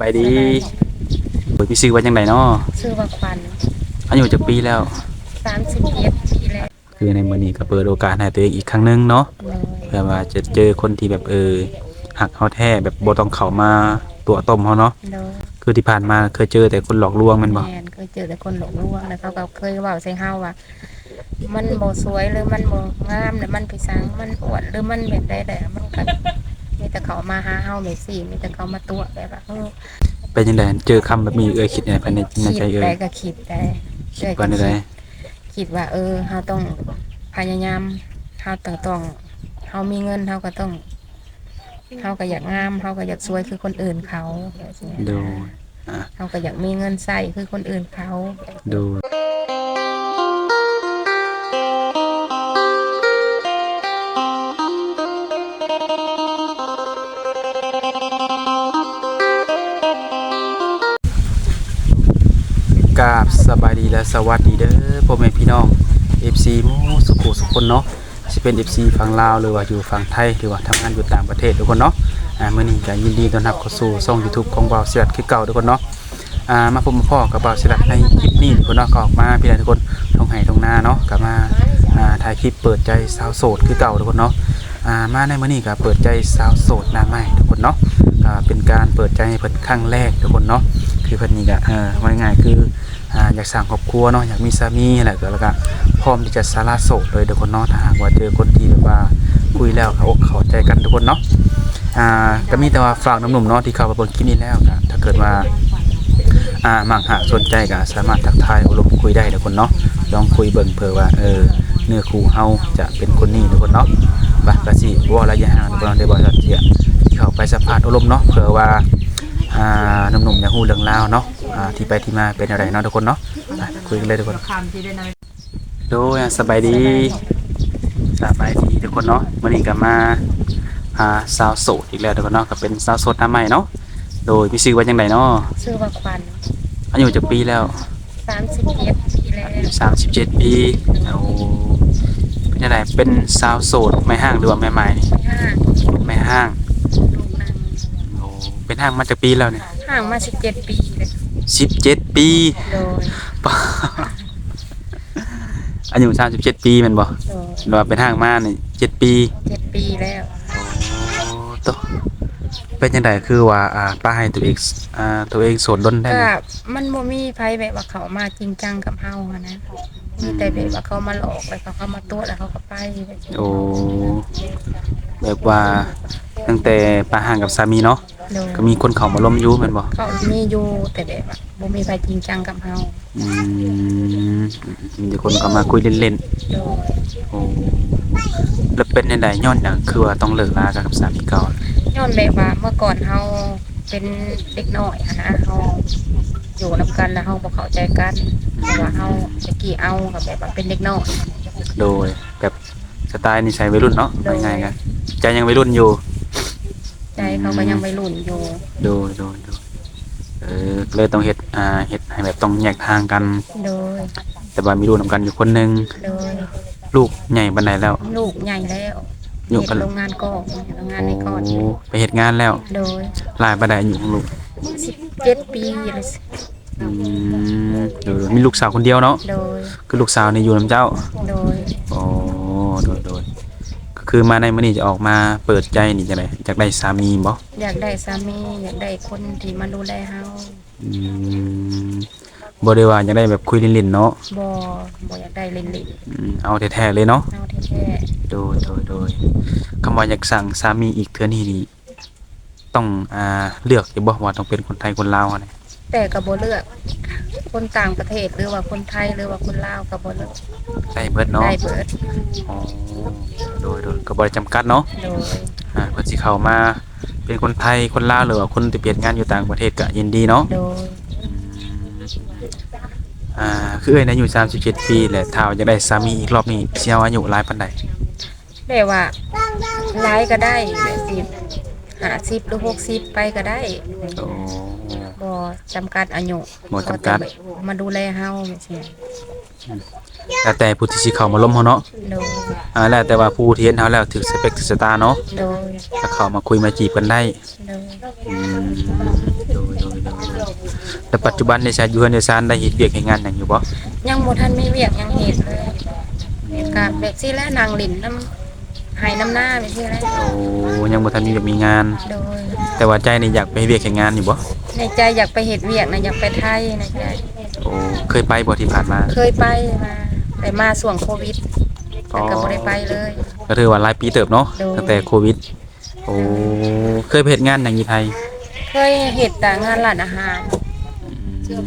ບາຍດີ ສະບາຍດີ ໂດຍ ມີຊື່ວ່າຈັ່ງໃດເນາະ? ຊື່ວ່າຂວັນ ອາຍຸຈັກປີແລ້ວ? ສາມສິບເຈັດປີແລ້ວ. ຄືໃນມື້ນີ້ກໍເປີດໂອກາດໃຫ້ຕົວເອງອີກຄັ້ງໜຶ່ງເນາະ ໂດຍ ເພື່ອວ່າຈະເຈີຄົນທີ່ແບບ ເອີ ຮັກເຮົາແທ້ ແບບບໍ່ຕ້ອງເຂົ້າມາຕົວະຕົ້ມເຮົາເນາະ ໂດຍ ຄືທີ່ຜ່ານມາເຄີຍເຈີແຕ່ຄົນຫຼອກລວງແມ່ນບໍ່? ແມ່ນ ເຄີຍເຈີແຕ່ຄົນຫຼອກລວງ ແລ້ວເຂົາກໍເຄີຍເວົ້າໃສ່ເຮົາວ່າ ມັນບໍ່ສວຍ ຫຼື ມັນບໍ່ງາມ ແລ້ວມັນໄປສັງ ມັນອ້ວນ ຫຼື ມັນແບບໃດແຫຼະ ມັນກໍມີແຕ່ເຂົາມາຫາເຮົາແບບຊີ້ ມີແຕ່ເຂົາມາຕົວະແບບວ່າ ເອີ ເປັນຈັ່ງໃດ ເຈີຄຳແບບນີ້ ເອື້ອຍຄິດແນວໃດ ໃນໃນໃຈເອື້ອຍ? ຄິດໄດ້ກໍຄິດໄດ້ ຄິດວ່າແນວໃດ? ເອື້ອຍກໍຄິດ ຄິດວ່າ ເອີ ເຮົາຕ້ອງພະຍາຍາມ ເຮົາຕ້ອງ ຕ້ອງ ເຮົາມີເງິນ ເຮົາກໍຕ້ອງ ເຮົາກໍຢາກງາມ ເຮົາກໍຢາກສວຍຄືຄົນອື່ນເຂົາ ໂດຍ ອ່າ ເຮົາກໍຢາກມີເງິນໃຊ້ຄືຄົນອື່ນເຂົາ ໂດຍ ກາບສະບາຍດີ ແລະ ສະຫວັດດີເດີ ພໍ່ແມ່ພີ່ນ້ອງ ເອັຟຊີ ໝູ່ສຸຂູສຸຄົນເນາະ. ຊິເປັນເອັຟຊີຝັ່ງລາວ ຫຼືວ່າຢູ່ຝັ່ງໄທ ຫຼືວ່າທຳງານຢູ່ຕ່າງປະເທດທຸກຄົນເນາະ ອາ ມື້ນີ້ກໍຍິນດີຕ້ອນຮັບເຂົ້າສູ່ຊ່ອງຢູທູບຂອງບ່າວສີລັດຄືເກົ່າທຸກຄົນເນາະ ອາ ມາພົບມາພໍ້ກັບບ່າວສີລັດໃນຄລິບນີ້ທຸກຄົນເນາະ ກໍອອກມາພີ່ນ້ອງທຸກຄົນ ທົ່ງໄຮ່ທົ່ງນາເນາະ ກໍມາ ອາ ຖ່າຍຄລິບເປີດໃຈສາວໂສດຄືເກົ່າທຸກຄົນເນາະ ອາ ມາໃນມື້ນີ້ກໍເປີດໃຈສາວໂສດໜ້າໃໝ່ທຸກຄົນເນາະ ກໍເປັນການເປີດໃຈໃຫ້ເພິ່ນຄັ້ງແລກທຸກຄົນເນາະ ຄືເພິ່ນນີ້ກໍ ເອີ ເວົ້າງ່າຍໆຄື ອ່າ ຢາກສ້າງຄອບຄົວເນາະ ຢາກມີສາມີຫັ້ນແຫຼະ ແລ້ວກໍພ້ອມທີ່ຈະສະຫຼະໂສດເລີຍທຸກຄົນເນາະ ຖ້າຫາກວ່າເຈີຄົນທີ່ແບບວ່າຄຸຍແລ້ວເຂົ້າອົກເຂົ້າໃຈກັນທຸກຄົນເນາະ ອ່າ ກໍມີແຕ່ວ່າຝາກໜຸ່ມໆເນາະ ທີ່ເຂົ້າມາເບິ່ງຄລິບນີ້ແລ້ວ ກໍຖ້າເກີດວ່າ ອ່າ ມັກຫາກສົນໃຈ ກໍສາມາດທັກທາຍໂອ້ລົມຄຸຍໄດ້ທຸກຄົນເນາະ ລອງຄຸຍເບິ່ງ ເພື່ອວ່າ ເອີ ເນື້ອຄູ່ເຮົາຈະເປັນຄົນນີ້ທຸກຄົນເນາະ ບາດກໍຊິບໍ່ເວົ້າຫຼາຍຢ່າງ ທຸກຄົນເນາະ ດຽວບ່າວຊິເຂົ້າໄປສຳພາດໂອ້ລົມເນາະ ເພື່ອວ່າ ອ່າ ໜຸ່ມໆຢາກຮູ້ເລື່ອງລາວເນາະ ອ່າ ທີ່ໄປທີ່ມາເປັນແນວໃດເນາະທຸກຄົນເນາະ ໄປຄຸຍກັນເລີຍທຸກຄົນ ໂດຍ ສະບາຍດີ ສະບາຍດີ ສະບາຍດີທຸກຄົນເນາະ ມື້ນີ້ກໍມາຫາສາວໂສດອີກແລ້ວທຸກຄົນເນາະ ກໍເປັນສາວໂສດໜ້າໃໝ່ເນາະ ໂດຍ ມີຊື່ວ່າຈັ່ງໃດເນາະ? ຊື່ວ່າຂວັນ ອາຍຸຈັກປີແລ້ວ? ສາມສິບເຈັດປີແລ້ວ ອາຍຸສາມສິບເຈັດປີ ໂອ້ ເປັນຈັ່ງໃດ ເປັນສາວໂສດແມ່ຮ້າງ ຫຼືວ່າແມ່ໝ້າຍນີ້? ແມ່ຮ້າງ ແມ່ຮ້າງ ໂອ້ ເປັນຮ້າງມາຈັກປີແລ້ວນີ້? ຮ້າງມາສິບເຈັດປີແລ້ວ ສິບເຈັດປີ ໂດຍ ປາ ອາຍຸສາມສິບເຈັດປີແມ່ນບໍ່? ໂດຍ ແລ້ວວ່າເປັນຮ້າງມານີ້ເຈັດປີ ເຈັດປີແລ້ວ ໂອ້ ໂຕ ເປັນຈັ່ງໃດຄືວ່າ ອ່າ ປະໃຫ້ຕົວເອງ ອ່າ ຕົວເອງໂສດດົນແທ້? ກໍມັນບໍ່ມີໃຜແບບວ່າເຂົ້າມາຈິງຈັງກັບເຮົາຫັ້ນນະ ອືມ ມີແຕ່ແບບວ່າເຂົາມາຫຼອກ ແລ້ວກໍເຂົາມາຕົວະ ແລ້ວເຂົາກໍໄປ ໂອ້ ແບບວ່າຕັ້ງແຕ່ປະຮ້າງກັບສາມີເນາະ? ໂດຍ ກໍມີຄົນເຂົ້າມາລົມຢູ່ແມ່ນບໍ່? ເຂົາມີຢູ່ ແຕ່ແບບວ່າບໍ່ມີໃຜຈິງຈັງກັບເຮົາ ອືມ ມີແຕ່ຄົນເຂົ້າມາຄຸຍຫຼິ້ນໆ ໂດຍ ໂອ້ ແລ້ວເປັນແນວໃດ ຍ້ອນຫຍັງຄືວ່າຕ້ອງເລີກລາກັນກັບສາມີເກົ່າ? ຍ້ອນແບບວ່າເມື່ອກ່ອນເຮົາເປັນເດັກນ້ອຍຫັ້ນນະ ເຮົາຢູ່ນຳກັນແລ້ວເຮົາບໍ່ເຂົ້າໃຈກັນ ເພາະວ່າເຮົາ ອືມ ແຕ່ກີ້ເຮົາກໍແບບວ່າເປັນເດັກນ້ອຍ ໂດຍ ແບບ ສະໄຕນິໄສໄວລຸ້ນເນາະ ໂດຍ ວ່າງ່າຍໆ ກໍໃຈຍັງໄວລຸ້ນຢູ່ ໃຈເຂົາກໍຍັງໄວລຸ້ນຢູ່ ອືມ ໂດຍ ໂດຍ ໂດຍ ເອີ ກໍເລີຍຕ້ອງເຮັດ ອ່າ ເຮັດໃຫ້ແບບຕ້ອງແຍກທາງກັນ ໂດຍ ແຕ່ວ່າມີລູກນຳກັນຢູ່ຄົນໜຶ່ງ ໂດຍ ລູກໃຫຍ່ປານໃດແລ້ວ? ລູກໃຫຍ່ແລ້ວ ຢູ່ ເຮັດໂຮງງານກໍ ໂຮງງານໃນກໍ ໂອ້ ໄປເຮັດງານແລ້ວ ໂດຍ ຫຼາຍປານໃດອາຍຸຂອງລູກ? ສິບເຈັດປີ ອືມ ໂດຍ ມີລູກສາວຄົນດຽວເນາະ ໂດຍ ຄືລູກສາວນີ້ຢູ່ນຳເຈົ້າ ໂດຍ ອໍ ໂດຍ ໂດຍ ກໍຄືມາໃນມື້ນີ້ຈະອອກມາເປີດໃຈນີ້ຈັ່ງໃດ ຢາກໄດ້ສາມີບໍ່? ຢາກໄດ້ສາມີ ຢາກໄດ້ຄົນທີ່ມາດູແລເຮົາ ອືມ ບໍ່ໄດ້ວ່າຢາກໄດ້ແບບຄຸຍຫຼິ້ນໆເນາະ ບໍ່ ບໍ່ຢາກໄດ້ຫຼິ້ນໆ ອືມ ເອົາແທ້ໆເລີຍເນາະ ເອົາແທ້ໆ ໂດຍ ໂດຍ ໂດຍ ຄຳວ່າຢາກສ້າງສາມີອີກເທື່ອນີ້ນີ້ ຕ້ອງ ອ່າ ເລືອກຢູ່ບໍ່ວ່າຕ້ອງເປັນຄົນໄທຄົນລາວຫັ້ນນະ? ແຕ່ກໍບໍ່ເລືອກ ຄົນຕ່າງປະເທດ ຫຼືວ່າຄົນໄທ ຫຼືວ່າຄົນລາວກໍບໍ່ເລືອກ ໄດ້ເບິດເນາະ ໄດ້ເບິດ ອໍ ໂດຍ ໂດຍ ກໍບໍ່ໄດ້ຈຳກັດເນາະ ໂດຍ ອ່າ ເພິ່ນຊິເຂົ້າມາເປັນຄົນໄທຄົນລາວ ຫຼືວ່າຄົນທີ່ໄປເຮັດງານຢູ່ຕ່າງປະເທດກໍຍິນດີເນາະ ໂດຍ ອືມ ອ່າ ຄືເອື້ອຍນີ້ອາຍຸສາມສິບເຈັດປີ ແລະ ຖ້າວ່າຢາກໄດ້ສາມີອີກລອບນີ້ ຊິເອົາອາຍຸຫຼາຍປານໃດ? ແບບວ່າຫຼາຍກໍໄດ້ ແບບສິບ ຫ້າສິບ ຫຼື ຫົກສິບ ໄປກໍໄດ້ ໂອ້ ບໍ່ຈຳກັດອາຍຸ ບໍ່ຈຳກັດ ຂໍແຕ່ມາດູແລເຮົາຈັ່ງຊີ້ ອືມ ແລ້ວແຕ່ຜູ້ທີ່ຊິເຂົ້າມາລົມເຮົາເນາະ ໂດຍ ອ່າ ແລ້ວແຕ່ວ່າຜູ້ທີ່ເຫັນເຮົາແລ້ວຖືກສະເປັກຖືກຊະຕາເນາະ ໂດຍ ກໍເຂົ້າມາຄຸຍມາຈີບກັນໄດ້ ໂດຍ ອືມ ໂດຍ ໂດຍ ແຕ່ປັດຈຸບັນນີ້ຊະ ຢູ່ເຮືອນຢູ່ຊານໄດ້ເຮັດວຽກເຮັດງານຫຍັງຢູ່ບໍ່? ຍັງບໍ່ທັນມີວຽກຫຍັງເຮັດເລີຍ ອືມ ກໍແບບຊີ້ແຫຼະ ນັ່ງຫຼິ້ນນຳໄຮ່ນຳນາແບບຊີ້ແຫຼະ. ໂອ້ ຍັງບໍ່ທັນມີວຽກມີງານ. ໂດຍ. ແຕ່ວ່າໃຈນີ້ຢາກໄປເຮັດວຽກເຮັດງານຢູ່ບໍ່? ໃນໃຈຢາກໄປເຮັດວຽກນະ ຢາກໄປໄທໃນໃຈ. ໂອ້ ເຄີຍໄປບໍ່ທີ່ຜ່ານມາ? ເຄີຍໄປມາ ແຕ່ມາຊ່ວງໂຄວິດ ອໍ ແລ້ວກໍບໍ່ໄດ້ໄປເລີຍ. ກໍຖືວ່າຫຼາຍປີເຕີບເນາະ. ໂດຍ. ຕັ້ງແຕ່ໂຄວິດ. ໂອ້ ເຄີຍໄປເຮັດງານຫຍັງຢູ່ໄທ? ເຄີຍເຮັດແຕ່ງານຮ້ານອາຫານ. ອືມ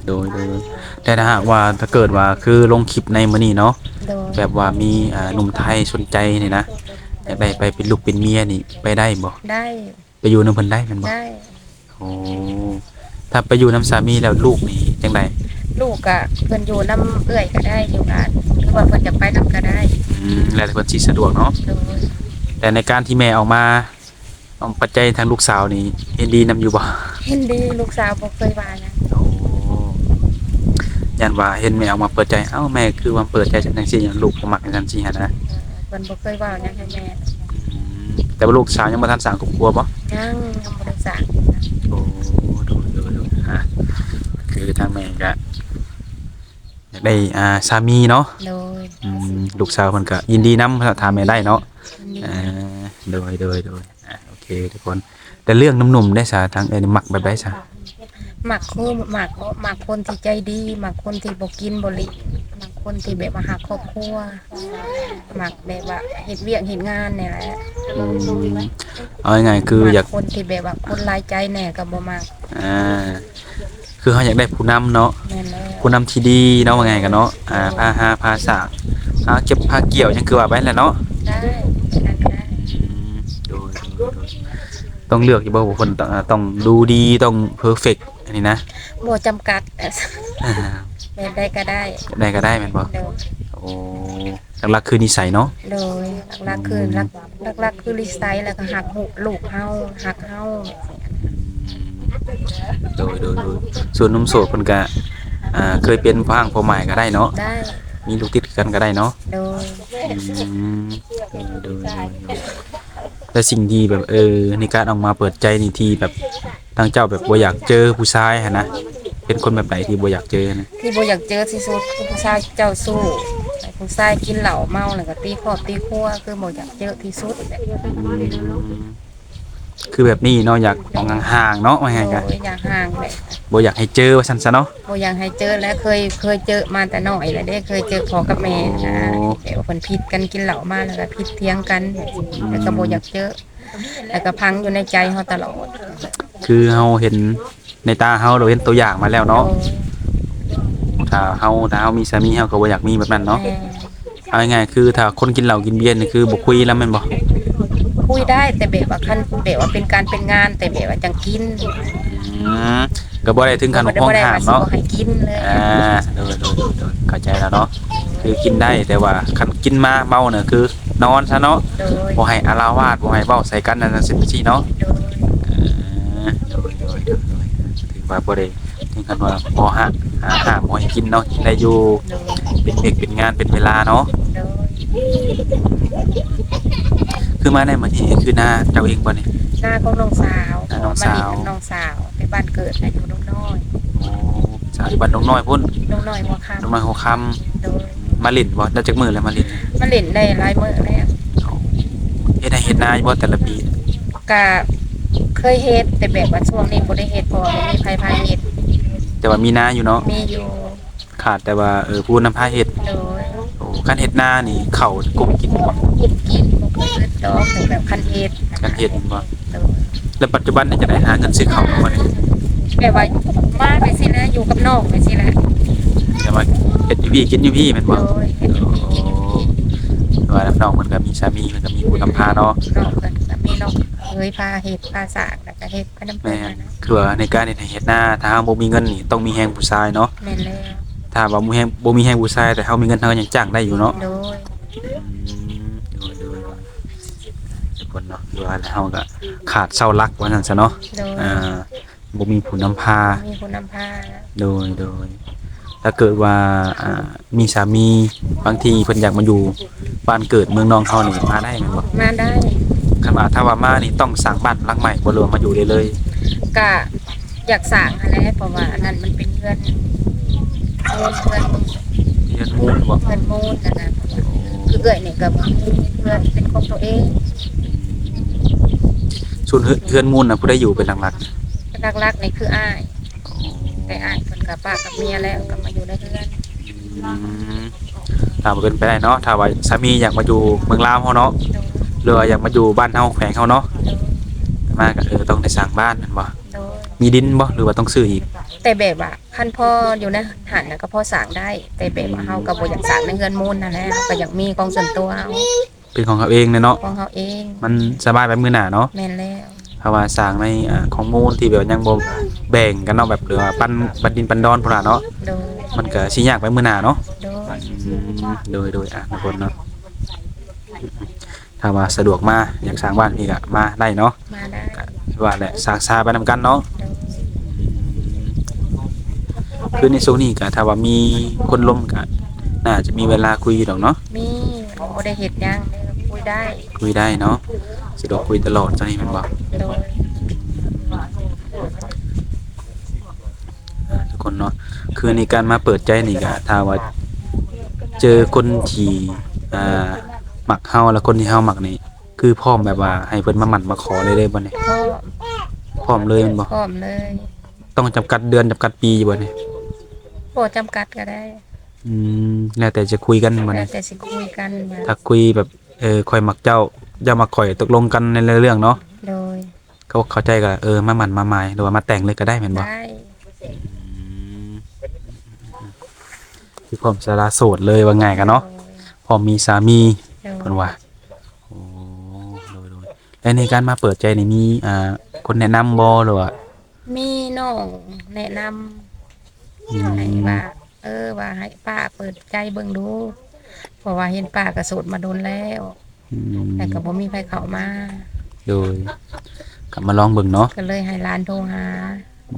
ໂດຍ ໂດຍ ໂດຍ. ແຕ່ຖ້າຫາກວ່າ ຖ້າເກີດວ່າຄືລົງຄລິບໃນມື້ນີ້ເນາະ ໂດຍ ແບບວ່າມີ ອ່າ ໜຸ່ມໄທສົນໃຈນີ້ນະ ຢາກໄດ້ໄປເປັນລູກເປັນເມຍນີ້ ໄປໄດ້ບໍ່? ໄດ້. ໄປຢູ່ນຳເພິ່ນໄດ້ແມ່ນບໍ່? ໄດ້. ໂອ້ ຖ້າໄປຢູ່ນຳສາມີແລ້ວລູກນີ້ຈັ່ງໃດ? ລູກກະເພິ່ນຢູ່ນຳເອື້ອຍກໍໄດ້ ຢູ່ບ້ານ ຫຼືວ່າເພິ່ນຈະໄປນຳກໍໄດ້. ອືມ ແລ້ວແຕ່ເພິ່ນຊິສະດວກເນາະ. ໂດຍ. ແຕ່ໃນການທີ່ແມ່ອອກມາ ເອົາປັດໄຈທາງລູກສາວນີ້ເຫັນດີນຳຢູ່ບໍ່? ເຫັນດີ ລູກສາວບໍ່ເຄີຍວ່າຫຍັງ. ໂອ້ ຢ້ານວ່າເຫັນແມ່ອອກມາເປີດໃຈ ເອົ້າ ແມ່ຄືວ່າເປີດໃຈຈັ່ງຊີ້ ລູກບໍ່ມັກຈັ່ງຊີ້ຫັ້ນນະ. ເອີ ເພິ່ນບໍ່ເຄີຍເວົ້າຫຍັງໃຫ້ແມ່. ອືມ ແຕ່ວ່າລູກສາວຍັງບໍ່ທັນສ້າງຄອບຄົວບໍ່? ຍັງ ຍັງບໍ່ໄດ້ສ້າງ. ໂອ້ ໂດຍ ໂດຍ ໂດຍ. ອ່າ ຄືທາງແມ່ກະຢາກໄດ້ ອ່າ ສາມີເນາະ. ໂດຍ. ອືມ ລູກສາວເພິ່ນກະຍິນດີນຳ ຖ້າແມ່ໄດ້ເນາະ. ຍິນດີ. ອ່າ ໂດຍ ໂດຍ ໂດຍ. ອ່າ ໂອເຄທຸກຄົນ. ແຕ່ເລື່ອງໜຸ່ມໆເດ້ຊະ ທາງເອື້ອຍນີ້ມັກແບບໃດຊະ? ມັກຄົນ ມັກ ມັກຄົນທີ່ໃຈດີ ມັກຄົນທີ່ບໍ່ກິນບໍ່ຫຼີ້ ມັກຄົນທີ່ແບບວ່າຮັກຄອບຄົວ ມັກແບບວ່າເຮັດວຽກເຮັດງານນີ້ແຫຼະ. ອືມ ເອົາງ່າຍໆຄືຢາກ ມັກຄົນທີ່ແບບວ່າຄົນຫຼາຍໃຈແດ່ກໍບໍ່ມັກ. ອ່າ ຄືເຮົາຢາກໄດ້ຜູ້ນຳເນາະ. ແມ່ນແລ້ວ. ຜູ້ນຳທີ່ດີເນາະ ວ່າງ່າຍກັນເນາະ. ອ່າ ພາຫາພາສ້າງ ພາເກັບພາກ່ຽວ ຫຍັງຄືວ່າໄປແຫຼະເນາະ. ໄດ້ ແນວນັ້ນກໍໄດ້. ອືມ ໂດຍ ໂດຍ ໂດຍ. ຕ້ອງເລືອກຢູ່ບໍ່ ວ່າເພິ່ນຕ້ອງ ອ່າ ຕ້ອງດູດີ ຕ້ອງເພີເຟັກ ອັນນີ້ນະ? ບໍ່ຈຳກັດ ອ່າ ແບບໃດກໍໄດ້. ແບບໃດກໍໄດ້ແມ່ນບໍ່? ໂດຍ. ໂອ້ ຫຼັກໆຄືນິໄສເນາະ? ໂດຍ. ຫຼັກໆຄື ອືມ ຫຼັກ ຫຼັກໆຄືນິໄສ ແລ້ວກໍຮັກລູກເຮົາ ຮັກເຮົາ. ອືມ ໂດຍ ໂດຍ ໂດຍ. ສ່ວນໜຸ່ມໂສດເພິ່ນກະ ອ່າ ເຄີຍເປັນພໍ່ຮ້າງພໍ່ໝ້າຍກໍໄດ້ເນາະ? ໄດ້. ມີລູກຕິດກັນກໍໄດ້ເນາະ? ໂດຍ. ອືມ ໂດຍ ໂດຍ ໂດຍ ໂດຍ. ແລະສິ່ງທີ່ແບບ ເອີ ໃນການອອກມາເປີດໃຈນີ້ ທີ່ແບບ ທາງເຈົ້າແບບບໍ່ຢາກເຈີຜູ້ຊາຍຫັ້ນນະ? ເປັນຄົນແບບໃດທີ່ບໍ່ຢາກເຈີນະ? ທີ່ບໍ່ຢາກເຈີທີ່ສຸດຄືຜູ້ຊາຍເຈົ້າຊູ້ ຜູ້ຊາຍກິນເຫຼົ້າເມົາແລ້ວກໍຕີຄອບຕີຄົວ ຄືບໍ່ຢາກເຈີທີ່ສຸດ. ອືມ ຄືແບບນີ້ເນາະ ຢາກອອກຫ່າງໆເນາະ ວ່າງ່າຍໆ. ໂດຍ. ຢາກຫ່າງແຫຼະ ບໍ່ຢາກໃຫ້ເຈີວ່າຊັ້ນຊະເນາະ. ບໍ່ຢາກໃຫ້ເຈີແຫຼະ ເຄີຍ ເຄີຍເຈີມາແຕ່ນ້ອຍແລ້ວເດ້ ເຄີຍເຈີພໍ່ກັບແມ່ນະ. ອໍ ແບບວ່າເພິ່ນຜິດກັນ ກິນເຫຼົ້າມາແລ້ວກໍຜິດຖຽງກັນ ອືມ ແລ້ວກໍບໍ່ຢາກເຈີ ແລ້ວກໍຝັງຢູ່ໃນໃຈເຮົາຕະຫຼອດ. ຄືເຮົາເຫັນໃນຕາເຮົາ ເຮົາເຫັນຕົວຢ່າງມາແລ້ວເນາະ. ໂດຍ. ຖ້າເຮົາ ຖ້າເຮົາມີສາມີ ເຮົາກໍບໍ່ຢາກມີແບບນັ້ນເນາະ. ແມ່ນ. ເອົາງ່າຍໆ ຄືຖ້າຄົນກິນເຫຼົ້າກິນເບຍນີ້ ຄືບໍ່ຄຸຍນຳແມ່ນບໍ່? ຄຸຍໄດ້ ແຕ່ແບບວ່າຄັນ ແບບວ່າເປັນການເປັນງານ ແຕ່ແບບວ່າຈັ່ງກິນ. ອືມ ກໍບໍ່ໄດ້ເຖິງຂັ້ນຮ້ອງຫ້າມເນາະ. ບໍ່ໄດ້ວ່າຊິບໍ່ໃຫ້ກິນເລີຍ. ອ່າ ໂດຍ ໂດຍ ໂດຍ ໂດຍ ເຂົ້າໃຈແລ້ວເນາະ. ຄືກິນໄດ້ ແຕ່ວ່າຄັນກິນມາເມົານະ ຄືນອນຊະເນາະ. ໂດຍ. ບໍ່ໃຫ້ອາລະວາດ ບໍ່ໃຫ້ເວົ້າໃສ່ກັນ ອັນນັ້ນ ຈັ່ງຊີ້ເນາະ. ໂດຍ. ເອີ ໂດຍ ໂດຍ ໂດຍ ໂດຍ. ຖືວ່າບໍ່ໄດ້ເຖິງຂັ້ນວ່າບໍ່ຫ້າມ ຫ້າມບໍ່ໃຫ້ກິນເນາະ ກິນໄດ້ຢູ່. ໂດຍ. ເປັນວຽກເປັນງານເປັນເວລາເນາະ. ໂດຍ. ຄືມາໃນມື້ນີ້ຄືນາເຈົ້າເອງບໍ່ນີ້? ນາຂອງນ້ອງສາວ. ນານ້ອງສາວ. ມາຫຼິ້ນກັບນ້ອງສາວ ໄປບ້ານເກີດນະ ຢູ່ດົງນ້ອຍ. ໂອ້ ສາວຢູ່ບ້ານດົງນ້ອຍພຸ້ນ. ດົງນ້ອຍຫົວຄຳ. ດົງນ້ອຍຫົວຄຳ. ໂດຍ. ມາຫຼິ້ນບໍ່? ໄດ້ຈັກມື້ແລ້ວມາຫຼິ້ນ? ມາຫຼິ້ນໄດ້ຫຼາຍມື້ແລ້ວ. ເຮັດໄຮ່ເຮັດນາຢູ່ບໍ່ແຕ່ລະປີ? ກະເຄີຍເຮັດ ແຕ່ແບບວ່າຊ່ວງນີ້ບໍ່ໄດ້ເຮັດ ເພາະວ່າບໍ່ມີໃຜພາເຮັດ. ແຕ່ວ່າມີນາຢູ່ເນາະ? ມີຢູ່. ຂາດແຕ່ວ່າ ເອີ ຜູ້ນຳພາເຮັດ. ໂດຍ. ໂອ້ ຄັນເຮັດນານີ້ ເຂົ້າກຸ້ມກິນບໍ່? ກຸ້ມກິນ ບໍ່ເຄີຍເກີດດອກ ແຕ່ແບບຄັນເຮັດ. ຄັນເຮັດແມ່ນບໍ່? ໂດຍ. ແລ້ວປັດຈຸບັນນີ້ຈະໄດ້ຫາເງິນຊື້ເຂົ້າບໍ່ນີ້? ແບບວ່າມາແບບຊີ້ແຫຼະ ຢູ່ກັບນ້ອງແບບຊີ້ແຫຼະ. ແຕ່ວ່າເຮັດຢູ່ພີ້ກິນຢູ່ພີ້ແມ່ນບໍ່? ໂດຍ. ເຮັດຢູ່ພີ້ກິນຢູ່ພີ້. ໂອ້ ແຕ່ວ່ານ້ອງເພິ່ນກໍມີສາມີ ເພິ່ນກໍມີຜູ້ນຳພາເນາະ. ນ້ອງເພິ່ນກໍມີນ້ອງເຂີຍພາເຮັດພາສ້າງ ກໍເຮັດໄປນຳກັນ. ແມ່ນ. ຄືວ່າໃນການເຮັດໄຮ່ເຮັດນາ ຖ້າເຮົາບໍ່ມີເງິນນີ້ ຕ້ອງມີແຮງຜູ້ຊາຍເນາະ. ແມ່ນແລ້ວ. ຖ້າວ່າບໍ່ມີແຮງ ບໍ່ມີແຮງຜູ້ຊາຍ ແຕ່ເຮົາມີເງິນ ເຮົາກໍຍັງຈ້າງໄດ້ຢູ່ເນາະ. ໂດຍ. ອືມ ໂດຍ ໂດຍ ໂດຍ. ທຸກຄົນເນາະ ຄືວ່າເຮົາກໍຂາດເສົາຫຼັກວ່າຊັ້ນຊະເນາະ. ໂດຍ. ອ່າ ບໍ່ມີຜູ້ນຳພາ. ບໍ່ມີຜູ້ນຳພາ. ໂດຍ ໂດຍ. ຖ້າເກີດວ່າ ອ່າ ມີສາມີ ບາງທີເພິ່ນຢາກມາຢູ່ບ້ານເກີດເມືອງນອນເຮົານີ້ ມາໄດ້ແມ່ນບໍ່? ມາໄດ້. ຄັນວ່າ ຖ້າວ່າມານີ້ ຕ້ອງສ້າງບ້ານຫຼັງໃໝ່ບໍ່ ຫຼືວ່າມາຢູ່ໄດ້ເລີຍ? ກະ ຢາກສ້າງຫັ້ນແຫຼະ ເພາະວ່າອັນນັ້ນມັນເປັນເຮືອນ ເຮືອນ ເຮືອນ ເຮືອນມູນບໍ? ເຮືອນມູນຫັ້ນນະ ຄືເອື້ອຍນີ້ກໍມີເຮືອນເປັນຂອງຕົວເອງ. ສ່ວນເຮືອນ ເຮືອນມູນນະ ຜູ້ໃດຢູ່ເປັນຫຼັກໆ? ຫຼັກໆນີ້ຄືອ້າຍ ແຕ່ອ້າຍເພິ່ນກໍປະກັບເມຍແລ້ວ ກໍມາຢູ່ໃນເຮືອນ. ອືມ ຖ້າວ່າເປັນໄປໄດ້ເນາະ ຖ້າວ່າສາມີຢາກມາຢູ່ເມືອງລາວເຮົາເນາະ ໂດຍ ຫຼືວ່າຢາກມາຢູ່ບ້ານເຮົາ ແຂວງເຮົາເນາະ ໂດຍ ມາກໍ ເອີ ຕ້ອງໄດ້ສ້າງບ້ານແມ່ນບໍ່? ໂດຍ ມີດິນບໍ່ ຫຼືວ່າຕ້ອງຊື້ອີກ? ແຕ່ແບບວ່າຄັນພໍຢູ່ໃນຫັ້ນນະກໍພໍສ້າງໄດ້ ແຕ່ແບບວ່າເຮົາກໍບໍ່ຢາກສ້າງໃນເຮືອນມູນຫັ້ນແຫຼະ ເຮົາກໍຢາກມີຂອງສ່ວນຕົວເຮົາ ເປັນຂອງເຮົາເອງແຫຼະເນາະ ຂອງເຮົາເອງ ມັນສະບາຍໄປມື້ໜ້າເນາະ. ແມ່ນແລ້ວ ຖ້າວ່າສ້າງໃນ ອ່າ ຂອງມູນທີ່ແບບວ່າຍັງບໍ່ແບ່ງກັນເນາະ ແບບ ຫຼືວ່າປັນ ປັນດິນປັນດອນພຸ້ນນະເນາະ ໂດຍ ມັນກໍຊິຍາກໄປມື້ໜ້າເນາະ. ໂດຍ ອືມ ໂດຍ ໂດຍ ອ່າ ທຸກຄົນເນາະ ຖ້າວ່າສະດວກມາ ຢາກສ້າງບ້ານພີ້ກໍມາໄດ້ເນາະ ມາໄດ້ ກໍຄືວ່າແຫຼະ ສ້າງສາໄປນຳກັນເນາະ. ໂດຍ ຄືໃນຊ່ວງນີ້ກໍຖ້າວ່າມີຄົນລົມກໍໜ້າຈະມີເວລາຄຸຍຢູ່ດອກເນາະ. ມີ ບໍ່ໄດ້ເຮັດຫຍັງ ຄຸຍໄດ້ ຄຸຍໄດ້ເນາະ ສະດວກຄຸຍຕະຫຼອດຈັ່ງຊີ້ແມ່ນບໍ່? ໂດຍ ອ່າ ທຸກຄົນເນາະ ຄືໃນການມາເປີດໃຈນີ້ກໍ ຖ້າວ່າເຈີຄົນທີ່ ອ່າ ມັກເຮົາ ແລະ ຄົນທີ່ເຮົາມັກນີ້ ຄືພ້ອມແບບວ່າໃຫ້ເພິ່ນມາໝັ້ນມາຂໍເລີຍ ເລີຍບໍ່ນີ້? ພ້ອມ ພ້ອມເລີຍແມ່ນບໍ່? ພ້ອມເລີຍ. ຕ້ອງຈຳກັດເດືອນ ຈຳກັດປີຢູ່ບໍ່ນີ້? ບໍ່ຈຳກັດກໍໄດ້. ອືມ ແລ້ວແຕ່ຈະຄຸຍກັນບໍ່ນີ້? ແລ້ວແຕ່ຊິຄຸຍກັນວ່າ ຖ້າຄຸຍແບບ ເອີ ຂ້ອຍມັກເຈົ້າ ເຈົ້າມັກຂ້ອຍ ຕົກລົງກັນໃນເລື່ອງເນາະ. ໂດຍ ເຂົາເຂົ້າໃຈກໍ ເອີ ມາໝັ້ນມາໝາຍ ຫຼືວ່າມາແຕ່ງເລີຍກໍໄດ້ແມ່ນບໍ່? ໄດ້. ອືມ ຄືພ້ອມສະຫຼະໂສດເລີຍວ່າງ່າຍກັນເນາະ. ໂດຍ ພ້ອມມີສາມີ. ໂດຍ ເພິ່ນວ່າ. ໂອ້ ໂດຍໆ ແລະ ໃນການມາເປີດໃຈນີ້ມີ ອ່າ ຄົນແນະນຳບໍ່ ຫຼືວ່າ? ມີນ້ອງແນະນຳ ອືມ ໃຫ້ວ່າ ເອີ ວ່າໃຫ້ປ້າເປີດໃຈເບິ່ງດູ ເພາະວ່າເຫັນປ້າກໍໂສດມາດົນແລ້ວ ອືມ ແຕ່ກໍບໍ່ມີໃຜເຂົ້າມາ. ໂດຍ ກໍມາລອງເບິ່ງເນາະ ກໍເລີຍໃຫ້ຫຼານໂທຫາ. ອື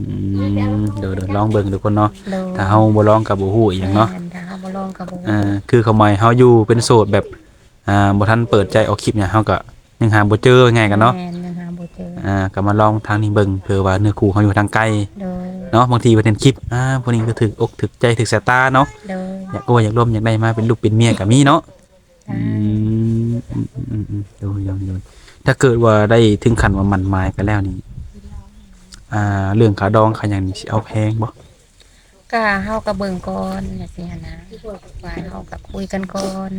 ມ ໂດຍໆ ລອງເບິ່ງທຸກຄົນເນາະ. ໂດຍ ຖ້າເຮົາບໍ່ລອງກໍບໍ່ຮູ້ອີ່ຫຍັງເນາະ. ແມ່ນ ຖ້າເຮົາບໍ່ລອງກໍບໍ່ຮູ້. ອ່າ ຄືຄວາມໝາຍເຮົາຢູ່ເປັນໂສດແບບ ອ່າ ບໍ່ທັນເປີດໃຈອອກຄລິບຫຍັງ ເຮົາກໍຍັງຫາບໍ່ເຈີ ວ່າງ່າຍກັນເນາະ. ແມ່ນ ຍັງຫາບໍ່ເຈີ. ອ່າ ກໍມາລອງທາງນີ້ເບິ່ງ ເພື່ອວ່າເນື້ອຄູ່ເຮົາຢູ່ທາງໄກ. ໂດຍ ເນາະ ບາງທີເພິ່ນເຫັນຄລິບ ອ່າ ຜູ້ນີ້ກໍຖືກອົກຖືກໃຈ ຖືກສາຍຕາເນາະ. ໂດຍ ຢາກໂອ້ ຢາກລົມ ຢາກໄດ້ມາເປັນລູກເປັນເມຍກໍມີເນາະ. ອືມ ອືມໆໆ ໂດຍໆໆ ຖ້າເກີດວ່າໄດ້ເຖິງຂັ້ນວ່າໝັ້ນໝາຍກັນແລ້ວນີ້ ອ່າ ເລື່ອງຄ່າດອງຄ່າຫຍັງນີ້ ຊິເອົາແພງບໍ່? ກະເຮົາກະເບິ່ງກ່ອນຈັ່ງຊີ້ຫັ້ນນະ ວ່າເຮົາກະຄຸຍກັນກ່ອນ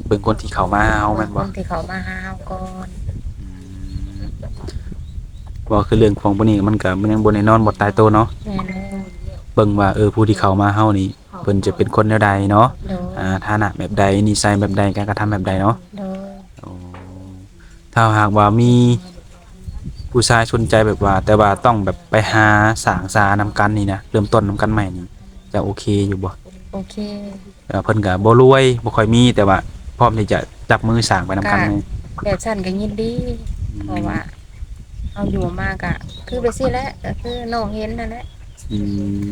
ເບິ່ງຄົນທີ່ເຂົ້າມາຫາເຮົາແມ່ນບໍ່? ເບິ່ງຄົນທີ່ເຂົ້າມາຫາເຮົາກ່ອນ. ອືມ ເວົ້າຄືເລື່ອງຂອງພວກນີ້ມັນກະ ມັນຍັງບໍ່ແນ່ນອນ ບໍ່ຕາຍໂຕເນາະ. ແມ່ນແລ້ວ ເບິ່ງວ່າ ເອີ ຜູ້ທີ່ເຂົ້າມາເຮົານີ້ ເພິ່ນຈະເປັນຄົນແນວໃດເນາະ. ໂດຍ ອ່າ ຖານະແບບໃດ ນິໄສແບບໃດ ການກະທຳແບບໃດເນາະ. ໂດຍ ໂອ້ ຖ້າຫາກວ່າມີຜູ້ຊາຍສົນໃຈແບບວ່າ ແຕ່ວ່າຕ້ອງແບບໄປຫາສ້າງສານຳກັນນີ້ນະ ເລີ່ມຕົ້ນນຳກັນໃໝ່ນີ້ ຈະໂອເຄຢູ່ບໍ່? ໂອເຄ ເອີ ເພິ່ນກະບໍ່ລວຍ ບໍ່ຄ່ອຍມີ ແຕ່ວ່າພ້ອມທີ່ຈະຈັບມືສ້າງໄປນຳກັນ. ກະແບບຊັ້ນກະຍິນດີ ອືມ ເພາະວ່າເຮົາຢູ່ມາກະຄືແບບຊີ້ແຫຼະ ກະຄືນ້ອງເຫັນຫັ້ນແຫຼະ. ອື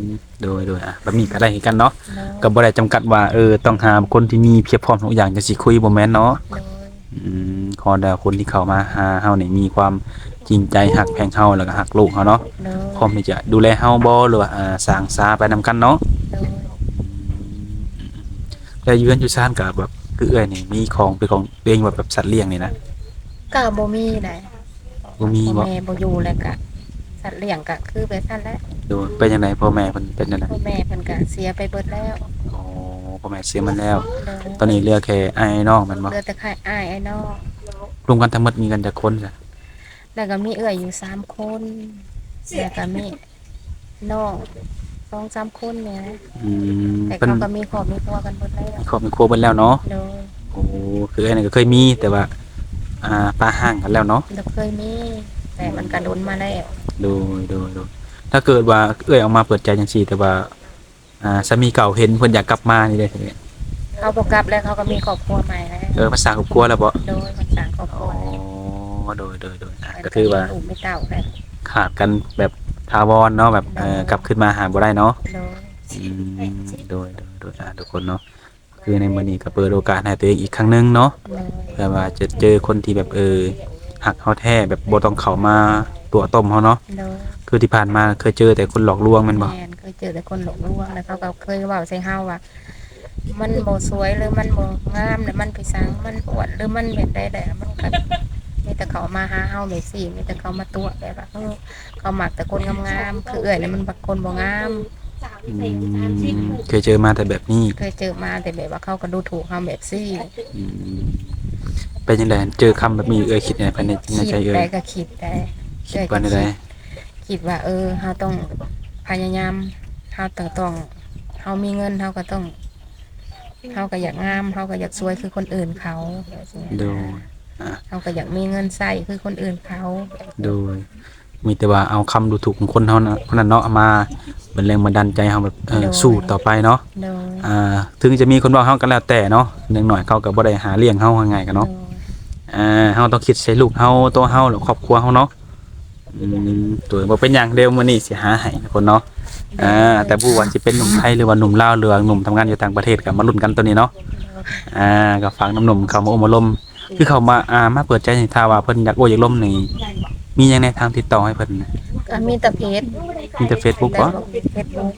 ມ ໂດຍໆ ອ່ະ ແບບນີ້ກໍໄດ້ຄືກັນເນາະ. ໂດຍ ກໍບໍ່ໄດ້ຈຳກັດວ່າ ເອີ ຕ້ອງຫາຄົນທີ່ມີພຽບພ້ອມທຸກຢ່າງຈັ່ງຊິຄຸຍ ບໍ່ແມ່ນເນາະ. ໂດຍ ອືມ ຂໍແຕ່ຄົນທີ່ເຂົ້າມາຫາເຮົານີ້ມີຄວາມຈິງໃຈ ຮັກແພງເຮົາ ແລ້ວກໍຮັກລູກເຮົາເນາະ. ໂດຍ ພ້ອມທີ່ຈະດູແລເຮົາບໍ່ ຫຼືວ່າ ອ່າ ສ້າງສາໄປນຳກັນເນາະ. ໂດຍ ແລ້ວຢູ່ເຮືອນຢູ່ຊານກໍແບບ ຄືເອື້ອຍນີ້ມີຂອງເປັນຂອງຕົວເອງ ແບບ ແບບສັດລ້ຽງນີ້ນະ? ກໍບໍ່ມີໃດ. ບໍ່ມີບໍ່? ພໍ່ແມ່ບໍ່ຢູ່ ແລ້ວກະສັດລ້ຽງກະຄືແບບຊັ້ນແຫຼະ. ໂດຍ ເປັນຈັ່ງໃດ ພໍ່ແມ່ເພິ່ນເປັນຈັ່ງໃດ? ພໍ່ແມ່ເພິ່ນກະເສຍໄປເບິດແລ້ວ. ອໍ ພໍ່ແມ່ເສຍໝົດແລ້ວ. ໂດຍ ຕອນນີ້ເຫຼືອແຕ່ອ້າຍນ້ອງແມ່ນບໍ່? ເຫຼືອແຕ່ອ້າຍ ອ້າຍນ້ອງ. ລວມກັນທັງໝົດມີກັນຈັກຄົນຊະ? ແລ້ວກໍມີເອື້ອຍຢູ່ສາມຄົນ ແລ້ວກໍມີ ນ້ອງສອງສາມຄົນນີ້ແຫຼະ. ອືມ ແຕ່ເຂົາກໍມີຄອບມີຄົວກັນເບິດແລ້ວ. ມີຄອບມີຄົວເບິດແລ້ວເນາະ. ໂດຍ ໂອ້ ຄືເອື້ອຍນີ້ກໍເຄີຍມີ ແຕ່ວ່າ ອ່າ ປະຮ້າງກັນແລ້ວເນາະ. ໂດຍ ເຄີຍມີ ແຕ່ມັນກໍດົນມາແລ້ວ. ໂດຍໆໆ ຖ້າເກີດວ່າເອື້ອຍອອກມາເປີດໃຈຈັ່ງຊີ້ ແຕ່ວ່າ ອ່າ ສາມີເກົ່າເຫັນເພິ່ນຢາກກັບມານີ້ເດ້? ເຂົາບໍ່ກັບແລ້ວ ເຂົາກໍມີຄອບຄົວໃໝ່ແລ້ວ. ເອີ ເພິ່ນສ້າງຄອບຄົວແລ້ວບໍ່? ໂດຍ ເພິ່ນສ້າງຄອບຄົວ. ອໍ ໂດຍໆໆ ອ່າ ກໍຄືວ່າ ມີລູກມີເຕົ້າແລ້ວ ຂາດກັນແບບຖາວອນເນາະ ແບບ ໂດຍ ເອີ ກັບຄືນມາຫາບໍ່ໄດ້ເນາະ. ໂດຍ ອືມ ໂດຍໆໆ ອ່າ ທຸກຄົນເນາະ ຄືໃນມື້ນີ້ກໍເປີດໂອກາດໃຫ້ຕົວເອງອີກຄັ້ງໜຶ່ງເນາະ. ໂດຍ ເພື່ອວ່າຈະເຈີຄົນທີ່ແບບ ເອີ ຮັກເຮົາແທ້ ແບບບໍ່ຕ້ອງເຂົ້າມາ ຕົວະຕົ້ມເຮົາເນາະ. ໂດຍ ຄືທີ່ຜ່ານມາເຄີຍເຈີແຕ່ຄົນຫຼອກລວງແມ່ນບໍ່? ແມ່ນ ເຄີຍເຈີແຕ່ຄົນຫຼອກລວງ ແລ້ວເຂົາກໍເຄີຍເວົ້າໃສ່ເຮົາວ່າ ມັນບໍ່ສວຍ ຫຼື ມັນບໍ່ງາມ ແລ້ວມັນໄປສັງ ມັນອ້ວນ ຫຼື ມັນແບບໃດແຫຼະ ມັນກໍມີແຕ່ເຂົາມາຫາເຮົາແບບຊີ້ ມີແຕ່ເຂົາມາຕົວະແບບວ່າ ເອີ ເຂົາມັກແຕ່ຄົນງາມໆ ຄືເອື້ອຍນີ້ມັນມັກຄົນບໍ່ງາມ. ອືມ ເຄີຍເຈີມາແຕ່ແບບນີ້? ເຄີຍເຈີມາແຕ່ແບບວ່າເຂົາກໍດູຖູກເຮົາແບບຊີ້. ອືມ ເປັນຈັ່ງໃດ ເຈີຄຳແບບນີ້ ເອື້ອຍຄິດໃນ ພາຍໃນໃຈເອື້ອຍ? ຄິດໄດ້ກໍຄິດໄດ້ ຄິດວ່າແນວໃດ? ຄິດວ່າ ເອີ ເຮົາຕ້ອງພະຍາຍາມ ເຮົາຕ້ອງ ຕ້ອງ ເຮົາມີເງິນ ເຮົາກໍຕ້ອງ ເຮົາກໍຢາກງາມ ເຮົາກໍຢາກສວຍຄືຄົນອື່ນເຂົາ. ໂດຍ ອ່າ ເຮົາກໍຢາກມີເງິນໃຊ້ຄືຄົນອື່ນເຂົາ. ໂດຍ ມີແຕ່ວ່າເອົາຄຳດູຖູກຂອງຄົນເຮົານະ ຄົນນັ້ນເນາະ ມາເປັນແຮງບັນດານໃຈເຮົາແບບ ເອີ ໂດຍ ສູ້ຕໍ່ໄປເນາະ. ໂດຍ ອ່າ ເຖິງຈະມີຄົນເວົ້າເຮົາກໍແລ້ວແຕ່ເນາະ ຢ່າງໜ້ອຍເຂົາກໍບໍ່ໄດ້ຫາລ້ຽງເຮົາ ວ່າງ່າຍກໍເນາະ. ໂດຍ ອ່າ ເຮົາຕ້ອງຄິດໃສ່ລູກເຮົາ ຕົວເຮົາ ແລະ ຄອບຄົວເຮົາເນາະ. ອືມ ໂດຍ ບໍ່ເປັນຫຍັງ ດຽວມື້ນີ້ຊິຫາໃຫ້ທຸກຄົນເນາະ. ໂດຍ ອ່າ ແຕ່ບໍ່ວ່າຊິເປັນໜຸ່ມໄທ ຫຼືວ່າໜຸ່ມລາວ ຫຼືວ່າໜຸ່ມທຳງານຢູ່ຕ່າງປະເທດ ກໍມາລຸ້ນກັນໂຕນີ້ເນາະ. ອ່າ ກໍຝາກນ້ຳໜຸ່ມເຂົ້າມາໂອ້ມາລົມ ຄືເຂົ້າມາ ອ່າ ມາເປີດໃຈນີ້ ຖ້າວ່າເພິ່ນຢາກໂອ້ຢາກລົມນີ້ ມີຫຍັງແດ່ທາງຕິດຕໍ່ໃຫ້ເພິ່ນ? ກໍມີແຕ່ເຟສ ມີແຕ່ເຟສບຸກບໍ? ເຟສບຸກ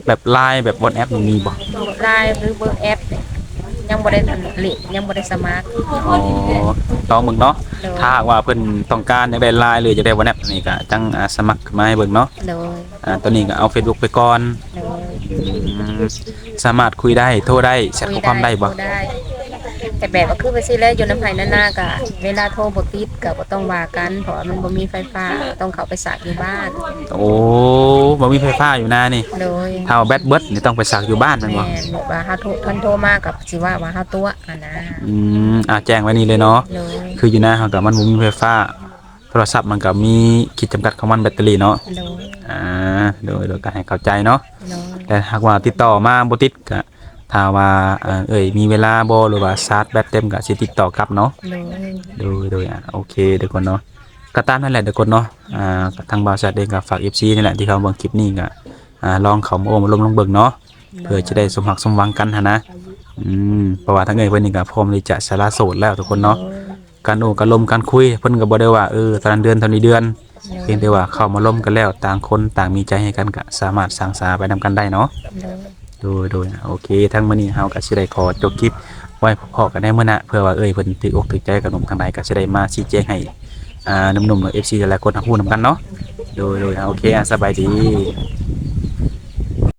ແບບລາຍ ແບບວັອດແອັບນີ້ມີບໍ່? ລາຍ ຫຼື ເບີແອັບ ຍັງບໍ່ໄດ້ອັນເລດ ຍັງບໍ່ໄດ້ສະໝັກ. ອໍ ລອງເບິ່ງເນາະ. ໂດຍ ຖ້າຫາກວ່າເພິ່ນຕ້ອງການຢາກໄດ້ລາຍ ຫຼື ຢາກໄດ້ວັອດແອັບນີ້ ກໍຈັ່ງ ອ່າ ສະໝັກຂຶ້ນມາໃຫ້ເບິ່ງເນາະ. ໂດຍ ອ່າ ຕອນນີ້ກໍເອົາເຟສບຸກໄປກ່ອນ. ໂດຍ ອືມ ສາມາດຄຸຍໄດ້ ໂທໄດ້ ແຊັດຂໍ້ຄວາມໄດ້ບໍ່? ໂທໄດ້ ແຕ່ແບບວ່າຄືວ່າຊີ້ແຫຼະ ຢູ່ນຳໄຮ່ນຳນາກະ ເວລາໂທບໍ່ຕິດກະບໍ່ຕ້ອງວ່າກັນ ເພາະວ່າມັນບໍ່ມີໄຟຟ້າ ຕ້ອງເຂົ້າໄປສາກຢູ່ບ້ານ. ໂອ້ ບໍ່ມີໄຟຟ້າຢູ່ນານີ້. ໂດຍ ຖ້າແບັດເບິດນີ້ຕ້ອງໄປສາກຢູ່ບ້ານແມ່ນບໍ່? ແມ່ນ ແບບວ່າເຮົາໂທ ເພິ່ນໂທມາກໍຊິວ່າວ່າເຮົາຕົວະຫັ້ນນະ. ອືມ ອ່າ ແຈ້ງໄວ້ນີ້ເລີຍເນາະ. ໂດຍ ຄືຢູ່ນາເຮົາກໍມັນບໍ່ມີໄຟຟ້າ ໂທລະສັບມັນກໍມີຂີດຈຳກັດຂອງມັນ ແບັດເຕີຣີເນາະ. ໂດຍ ອ່າ ໂດຍ ໂດຍ ກໍໃຫ້ເຂົ້າໃຈເນາະ. ໂດຍ ແຕ່ຫາກວ່າຕິດຕໍ່ມາບໍ່ຕິດ ກໍຖ້າວ່າ ເອີ ເອື້ອຍມີເວລາບໍ່ ຫຼືວ່າຊາດແບັດເຕັມ ກໍຊິຕິດຕໍ່ກັບເນາະ. ໂດຍ ໂດຍ ໂດຍ ອ່າ ໂອເຄທຸກຄົນເນາະ. ກໍຕາມນັ້ນແຫຼະທຸກຄົນເນາະ. ອ່າ ທາງບ່າວແຊັດເອງກໍຝາກເອັຟຊີນີ້ແຫຼະ ທີ່ເຂົາເບິ່ງຄລິບນີ້ ກໍ ອ່າ ລອງເຂົ້າມາໂອ້ມາລົມລອງເບິ່ງເນາະ. ໂດຍ ເພື່ອຈະໄດ້ສົມຮັກສົມຫວັງກັນຫັ້ນນະ. ອືມ ເພາະວ່າທາງເອື້ອຍເພິ່ນນີ້ກໍພ້ອມທີ່ຈະສະຫຼະໂສດແລ້ວທຸກຄົນເນາະ. ໂດຍ ການໂອ້ການລົມການຄຸຍ ເພິ່ນກໍບໍ່ໄດ້ວ່າ ເອີ ຕານເດືອນເທົ່ານີ້ເດືອນ ໂດຍ ພຽງແຕ່ວ່າເຂົ້າມາລົມກັນແລ້ວ ຕ່າງຄົນຕ່າງມີໃຈໃຫ້ກັນ ກໍສາມາດສ້າງສາໄປນຳກັນໄດ້ເນາະ. ໂດຍ ໂດຍ ໂດຍ ໂອເຄ ທັງມື້ນີ້ເຮົາກໍຊິໄດ້ຂໍຈົບຄລິບໄວ້ພໍ້ກັນໃນມື້ໜ້າ ເພື່ອວ່າເອື້ອຍເພິ່ນຖືກອົກຖືກໃຈກັບໜຸ່ມທາງໃດ ກໍຊິໄດ້ມາຊີ້ແຈງໃຫ້ ອ່າ ໜຸ່ມໆ ແລະ ເອັຟຊີຫຼາຍໆຄົນຮັບຮູ້ນຳກັນເນາະ. ໂດຍ ໂດຍ ໂອເຄ ອ່າ ສະບາຍດີ.